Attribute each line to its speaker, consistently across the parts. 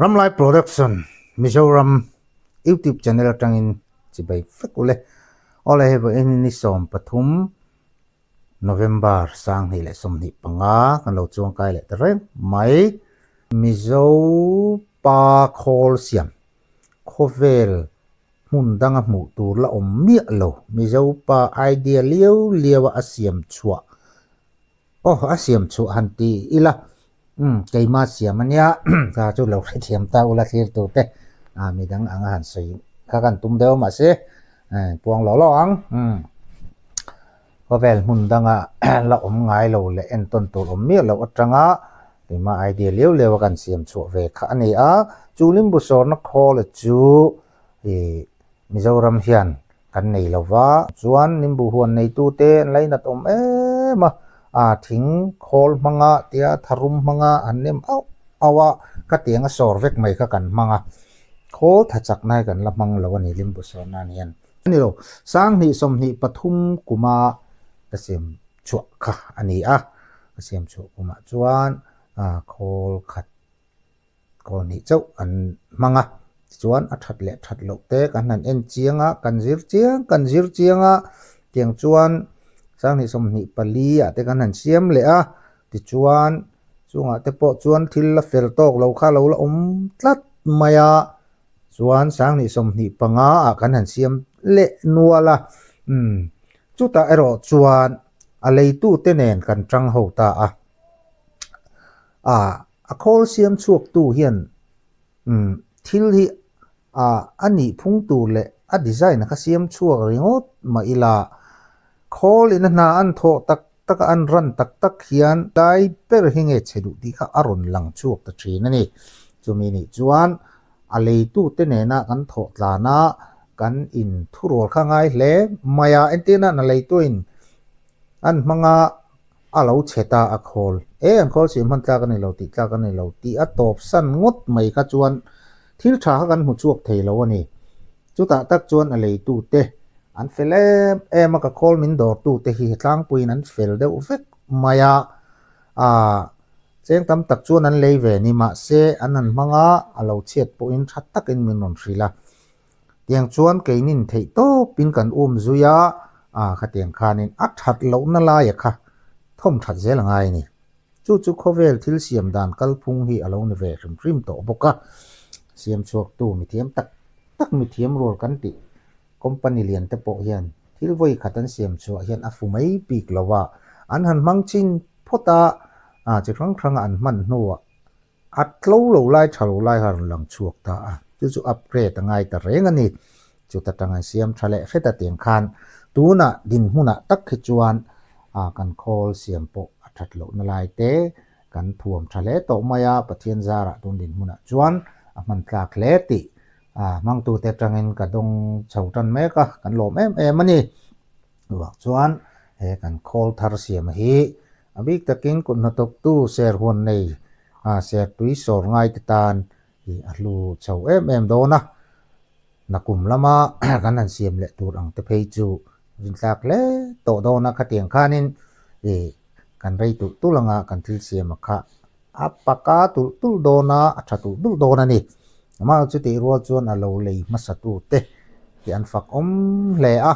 Speaker 1: Ramlai Production Mizoram YouTube channel atangin chibai vek ule. Awle hei vawiin ni 13 November 2025 kan lo chuangkai leh ta reng mai. Mizo pa khawl siam khawvel hmun danga hmuh tur la awm miah lo. Mizo pa idea liau liau a a siam chhuah Aw a siam chhuah han ti ila umm keima siam ania ka chu lo hrethiam ta ula thlir tur te ah midang anga han sawi kha kan tum deuh a mahse puang lawh lawh ang umm khawvel hmun danga la awm ngai lo leh entawn tur awm miah loh atanga keima idea liau liau a kan siam chhuah ve kha a ni a chu limbu sawrna khawl chu ih Mizoram hian kan nei lo va, chuan nimbu huan neitute an lainat awm em a, a thing khawl hmanga tia tharum hmanga an nem auh auh a, khatiang a sawr vek mai kha kan hmang a, khawl tha chak nai kan la hmang lo a ni limbu sawr nan hian. A ni lo, 2023 kuma ka siam chhuah kha a ni a, ka siam chhuah kumah chuan khawl khat Kawl hnih chauh an hmang a, tichuan a that leh that loh te kan han en chiang a, kan zir chiang kan zir chiang a, tiang chuan 2024 ah te kan han siam leh a, tichuan chungah te pawh chuan thil la fel tawk lo kha lo la awm tlat mai a, chuan 2025 ah kan han siam leh nual a, umm chutah erawh chuan a leitute nen kan tang ho ta a, ah. A khawl siam chhuaktu hian thil hi a nih phung tur leh a design a kha siam chhuak ringawt mah ila, khawl in a hna an thawh tak tak a, an ran tak tak hian tlai ber hi nge chhe duh tih kha a rawn lang chhuak ta thin a ni. Chumi nih chuan a leitute nena kan thawh tlana kan inthurual kha ngai hle mai a, entirna a leituin an hmanga A lo chhe ta a khawl. E, an khawl siam hman tlak a ni lo tih tlak a ni lo tih a tawp san ngawt mai kha chuan thil tha kha kan hmu chhuak thei lo a ni. Chutah tak chuan a leitute an fel em em a, ka khawl min dawrtute hi tlangpuiin an fel deuh vek mai a, aa cheng tam tak chuan an lei ve ni mahse an han hmang a, a lo chhiat pawhin tha takin min rawn hrilh a. Tiang chuan keinin theih tawpin kan um zui a, ah khatiang khanin a that lohna laia kha thawm that zel a ngai a ni. Chu chu khawvel thil siam dan kalphung hi a lo ni ve hrim hrim tawh bawk a. Siam chhuaktu mithiam tak tak mithiam rual kan tih company lian te pawh hian thil vawi khat an siam chhuah hian a fu mai bik lo a, an han hmang chin phawt a, ah chi hrang hranga an hman hnuah A tlo lo lai tha lo lai kha a rawn lang chhuak ta a, chu chu upgrade a ngai ta reng a ni. Chuta tang an siam tha leh hret a tiang khan tunah dinhmunah tak hi chuan kan khawl siam pawh a that lohna lai te kan thuam tha hle tawh mai a, Pathian zarah tun dinhmunah chuan a hman tlak hle tih hmangtute atangin ka dawng chho tan mek a, kan lawm em em a ni. Chuvang chuan he kan khawl thar siam hi a bik takin kut hnathawktu ser huan nei ser tui sawr ngai te tan hi a hlu chho em em dawn a. Nakum lama kan han siam leh tur ang te phei chu rintlak hle tawh dawn a, khatiang khanin ih kan rei tulh tulh anga kan thil siam a kha a paka tulh tulh dawn a, a tha tulh tulh dawn a ni. Amah chutih rual chuan a lo lei hmasa tu te hi an fak awm hle a,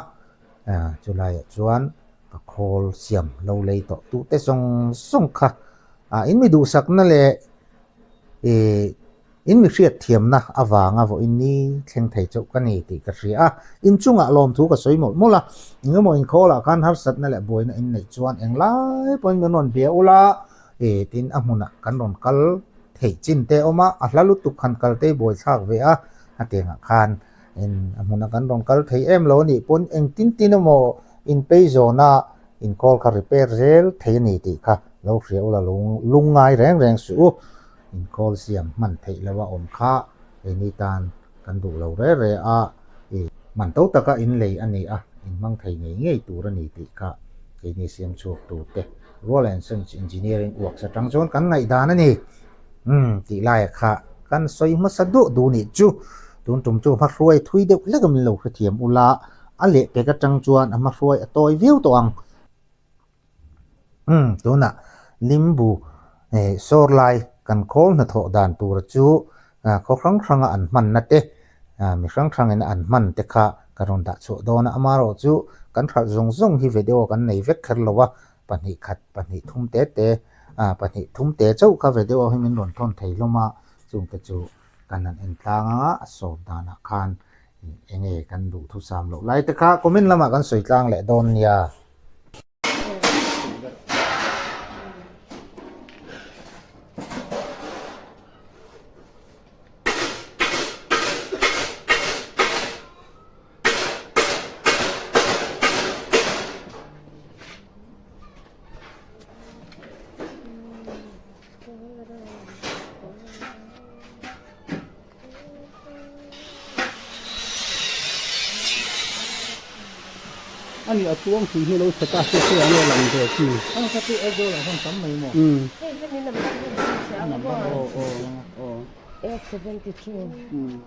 Speaker 1: chulaiah chuan ka khawl siam lo lei tawh tu te zawng zawng kha in mi duhsakna leh ih in mi hriat thiamna avanga vawiin ni thleng thei chauh ka ni tih ka hria a, inchungah lawmthu ka sawi mawlh mawlh a, engemaw inkhawlah khan harsatna leh buaina in neih chuan englai pawhin min rawn bia ula. E tin a hmunah kan rawn kal theih chin te a awm a, a hla lutuk han kal te buai thlak ve a, a tiangah khan in a hmunah kan rawn kal thei em lo a nih pawn engtin tin emaw in pei zawn a in call kha repair zel thei a ni tih kha lo hria ula lung lung ngai reng reng suh u, in call siam hman theih lo a awm kha keini tan kan duh lo re re a, i man to taka in lei a ni a, in hmang thei ngei ngei tur a ni tih kha keini siam chhuak tur te. Rual and Sons Engineering Works atang chuan kan ngaihdan a ni. Umm tih laia kha kan sawi hmasa duh duh nih chu. Tun tum chu hmahruai thui deuh hlek a min lo hrethiam ula, a lehpek atang chuan a hmahruai a tawi viau tawh ang. Umm tunah limbu sawr lai kan khawl hnathawh dan tura chu Khaw hrang hranga an hmanna te, mi hrang hrangin an hman te kha ka rawn dah chhuah dawn a. Amaherawh chu kan hralh zawng zawng hi video kan nei vek kher lo a, pahnih khat, pahnih thum te te, pahnih thum te chauh kha video hi min rawn thawn thei hlawm a, chungte chu kan han en tlang anga a sawm danah khan eng nge kan duhthusam loh lai te kha comment lamah kan sawi tlang leh dawn nia.
Speaker 2: Ani a tuang thing hi lo chhe ta se se an lo lang ve chi.
Speaker 1: Ang kha chu Aizawl ah hian tam mai maw?
Speaker 2: Umm.
Speaker 3: Hei hi min number hi an chhiar ang maw?
Speaker 2: Aw aw aw.
Speaker 3: S72.
Speaker 2: Umm.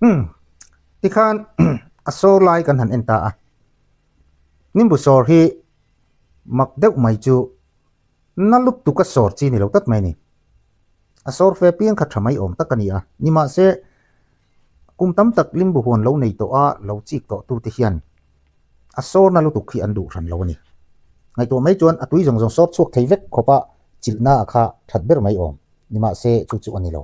Speaker 1: Umm tikhan a sawr lai kan han en ta a nimbu sawr hi mak deuh mai chu na lutuk a sawr chi ni lo tlat mai a ni a sawr fe piang kha tha mai awm tak a ni a nimahse kum tam tak limbu huan lo nei tawh a lo chik tawh tute hian a sawr na lutuk hi an duh hran lo a ni ngaihtuah mai chuan a tui zawng zawng sawr chhuak thei vek khawp a chilhna a kha that ber mai awm nimahse chu chu a ni lo.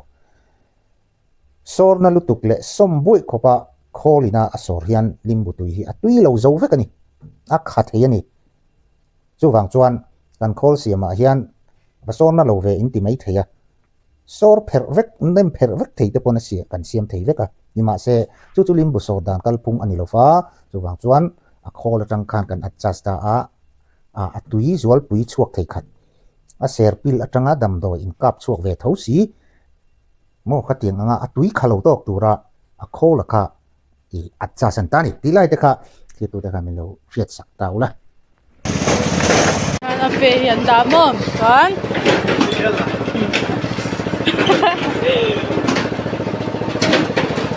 Speaker 1: Sawrna lutuk leh sawm buaih khawpa khawlina a sawr hian limbu tui hi a tui lo zo vek a ni, a kha thei a ni. Chuvang chuan kan khawl siamah hian va sawrna lo ve in ti mai thei a, sawr pherh vek, nem pherh vek thei te pawn a siam kan siam thei vek a. Nimahse, chu chu limbu sawr dan kalphung a ni lo va, chuvang chuan a khawl atang khan kan adjust ta a, a tui zualpui chhuak thei khat, a ser pil atanga damdawi inkap chhuak ve tho si. Maw khatiang anga a tui kha lo tawk tura a khawl a kha i adjust an ta a ni tih lai te kha thlir tute kha min lo hriat sak ta ula.
Speaker 4: Chuan a fe hi an dah maw chuan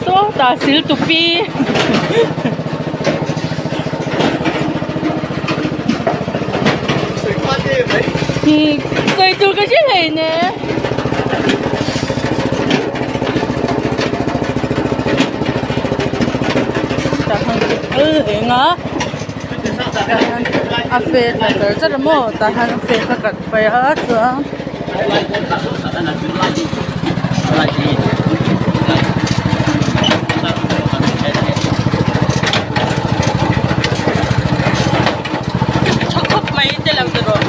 Speaker 4: sawtah sil tupi sawi tur ka hre hlei ne. kal reng a tah hian a fe thla char char a maw tah hian a fe thla kat phei a chuan. Tha khawp mai te lo ti rawh.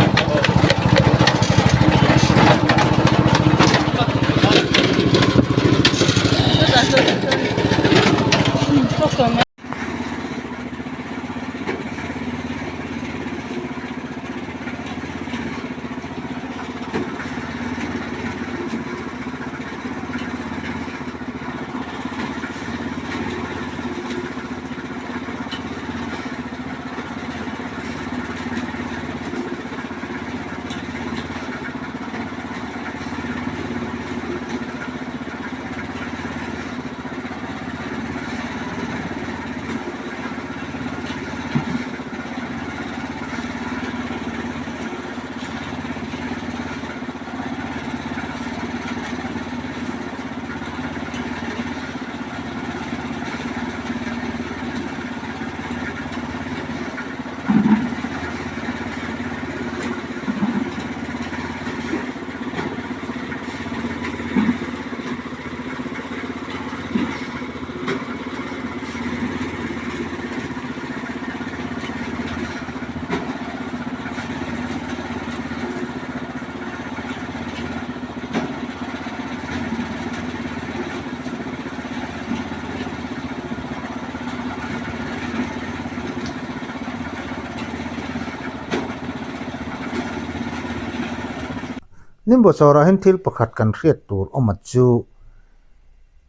Speaker 1: Nimbuachawrah hian thil pakhat kan hriat tur awm a chu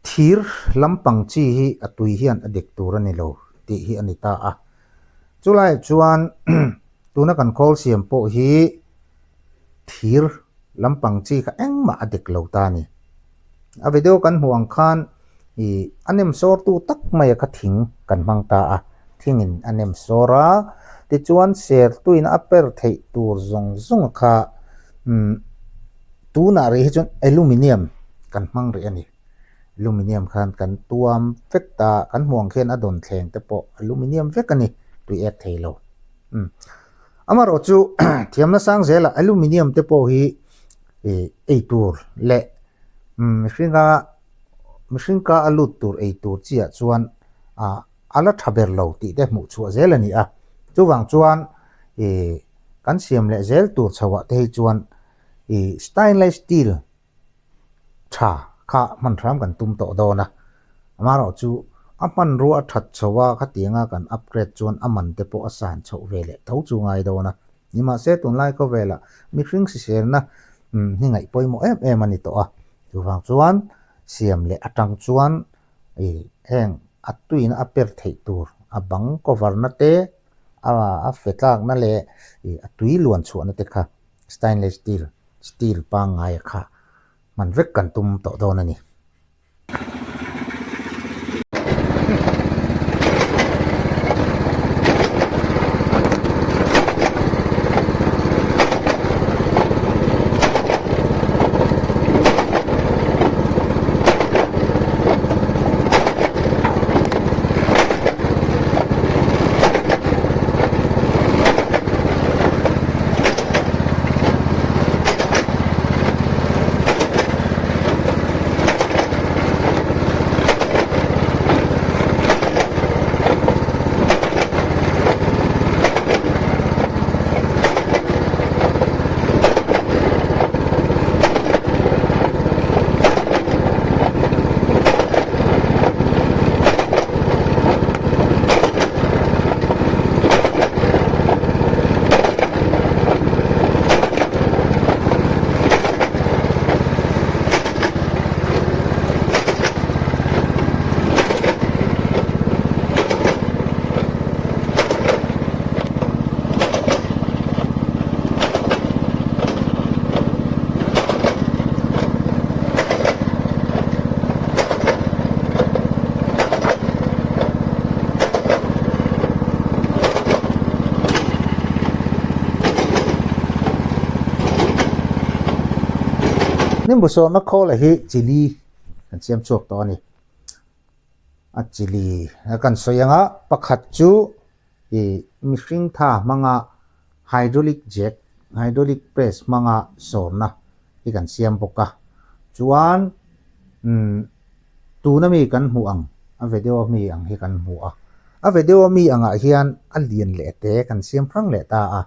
Speaker 1: thir lampang chi hi a tui hian a dik tur a ni lo tih hi a ni ta a. Chulaiah chuan tuna kan khawl siam pawh hi thir lampang chi kha engmah a dik lo ta a ni. A video kan hmuh ang khan ih a nem sawr tu tak mai a kha thing kan hmang ta a, thingin a nem sawr a, tichuan ser tuin a per theih tur zawng zawng kha umm tunah rih hi chuan aluminium kan hmang rih a ni. Aluminium khan kan tuam vek ta, kan hmuh ang khian a dawn thleng te pawh aluminium vek a ni, tui ek thei lo. Umm amaherawh chu thiamna sang zelah aluminium te pawh hi ih ei tur leh mihringa mihring ka a lut tur ei tur chiah chuan ah a la tha ber lo tih te hmuh chhuah zel a ni a chuvang chuan ih kan siam leh zel tur chho ah te hi chuan ih stainless steel tha kha hman hram kan tum tawh dawn a, amaherawh chu a hmanrua a that chho a khatianga kan upgrade chuan a man te pawh a san chhoh ve leh tho chu ngai dawn a, nimahse tunlai khawvelah mihring hriselna hi ngaih pawimawh em em a ni tawh a, chuvang chuan siam leh atang chuan ih heng a tuina a per theih tur a bang cover na te a fe tlakna leh ih a tui luan chhuahna te kha stainless steel Steel pangngai kha hman vek kan tum tawh dawn a ni. Nimbu sawrna khawla hi chili kan siam chhuak tawh a ni. A chili a kan sawi anga pakhat chu ih mihring tha hmanga hydraulic jack hydraulic press hmanga sawrna hi kan siam bawk a chuan umm tuna mi kan hmuh ang a video ami ang hi kan hmu a a video ami angah hian a lian leh te kan siam hrang leh ta a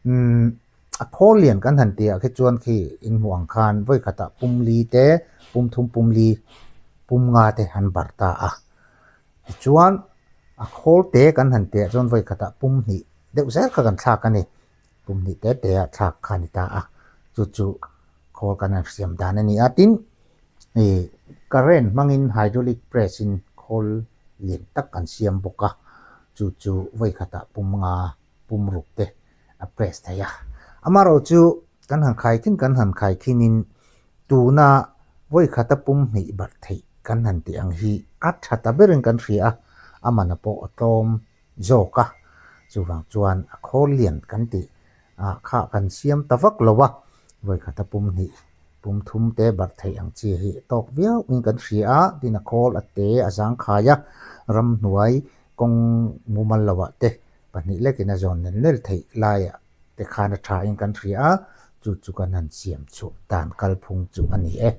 Speaker 1: umm a khawl lian kan han tih ah khi chuan khi in hmuh ang khan vawi khatah pum li te pum thum pum li pum nga te an bar ta a tichuan a khawl te kan han tih ah chuan vawi khatah pum hnih deuh zel kha kan thlak a ni pum hnih te te ah thlak kha a ni ta a chu chu khawl kan han hriam dan a ni a tin ih current hmangin hydraulic press in khawl lian tak kan siam bawk a chu chu vawi khatah pum nga pum ruk te a press thei a. Amaherawh chu kan han khai khin kan han khai khinin tuna vawi khata pum hnih barh theih kan han tih ang hi a tha ta berin kan hria a, a mana pawh a tlawm zawk a, chuvang chuan a khawl lian kan tih ah kha kan siam ta vak lo a, vawi khata pum hnih pum thum te barh theih ang chi hi tawk viau in kan hria a, tin a khawl a te a zangkhai a, ramhnuai kawng mumal lo ah te pahnih lekin a zawn nel nel theih laiah te khan a tha in kan hria a, chu chu kan han siam chhuah dan kalphung chu a ni e.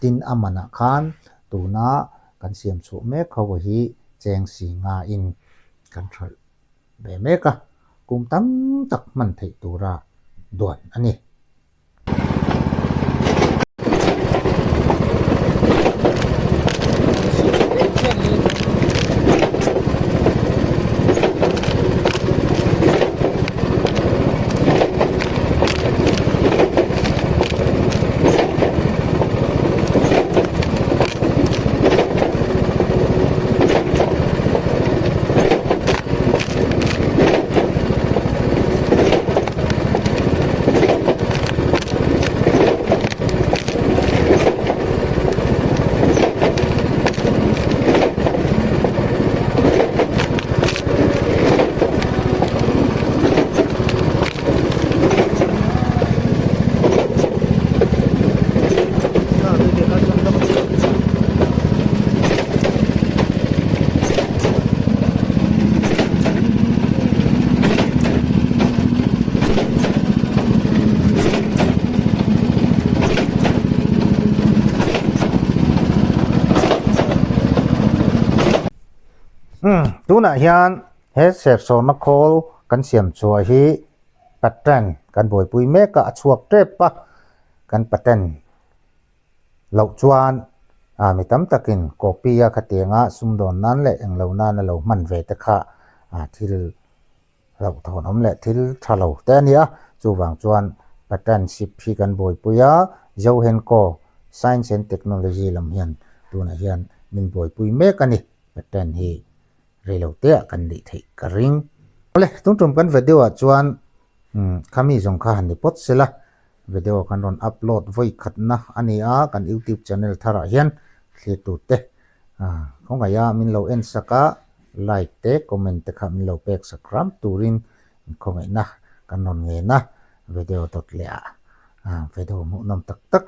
Speaker 1: Tin, a manah khan tuna kan siam chhuah mek ho hi cheng si ngain kan hralh ve mek a, kum tam tak hman theih tura duan a ni. Umm tunah hian he serhsawrna khawl kan siam chhuah hi patent kan buaipui mek a a chhuak tep a kan patent loh chuan ah mi tam takin copy a khatianga sumdawn nan leh englo nana lo hman ve te kha ah thil hlauhthawnawm leh thil tha lo te a ni a, chuvang chuan patent-ship hi kan buaipui a, Zohenko Science and Technology lam hian tunah hian min buaipui mek a ni, patent hi reilo te ah kan neih theih ka ring. Awle, tun tum kan video ah chuan khami zawng kha han ni pawt sela, video kan rawn upload vawi khatna a ni a, kan youtube channel tharah hian thlir tur te khawngaih a min lo en sak a, like te comment te kha min lo pek sak ram turin khawngaihna kan rawn ngen a, video dawt leh ah video hmuhnawm tak tak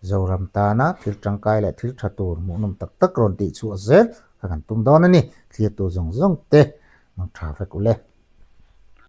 Speaker 1: Zoram tana thil tangkai leh thil tha tur hmuhnawm tak tak rawn tih chhuah zel kha kan tum dawn a ni, thlir tur zawng zawng te mang tha vek ule.